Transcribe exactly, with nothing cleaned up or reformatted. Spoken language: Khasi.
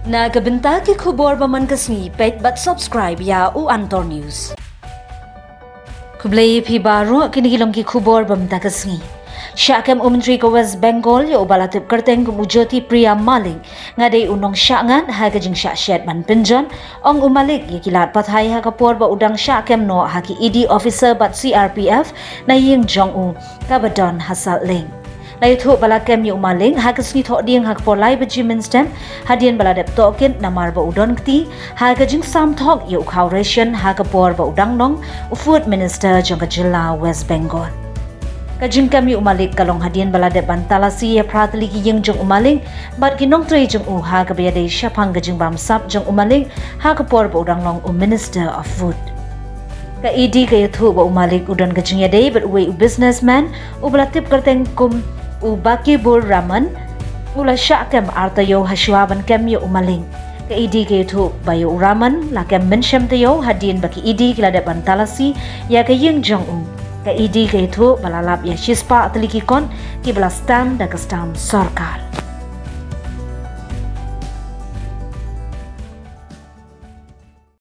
Na ka bynta ki khubor ba man ka sngi, peit bad subscribe ïa u Antor News. Khublei phi baroh, kine ki long ki khubor ba mynta ka sngi. Shah kem u Myntri ka West Bengal ïa uba la tip kyrteng kum u Jyoti Priya Malik, nga dei u nongshah ngat ha ka jingshah shet ban pynjot, ong u Malik ïa ki lad pathai ha ka por ba u dang shah kem noh ha ki E D officer bad C R P F na ïing jong u kaba don ha Salt Lake. La ïathuh ba la kem ïa u Malik ha ka sngi Thohdieng ha ka por lai baje mynstep, hadien ba la dep tohkit namar ba u don kti ha ka jingsam thok ïa u khaw ration ha ka por ba u dang long u Food Minister jong ka jylla West Bengal. Ka jingkem ïa u Malik ka long hadien ba la dep ban talasi ïa phra tylli ki ïing jong u Malik bad ki nongtrei jong u ha kaba ïadei shaphang ka jingbamsap jong u Malik ha ka por ba u dang long u Minister of Food. Ka E D ka ïathuh ba u Malik u don ka jingïadei bad uwei u businessman uba la tip kyrteng kum u Bakibur Rahman, u la shah kem ar taïew hashwa ban kem ïa u Malik. Ka E D ka ïathuh ba ïa u Rahman la kem mynshem taïew hadien ba ki E D ki la dep ban talasi ïa ka ïing jong u. Ka E D ka ïathuh ba la lap ïa shispah tylli ki kot kiba la stamp da ka stamp sorkar.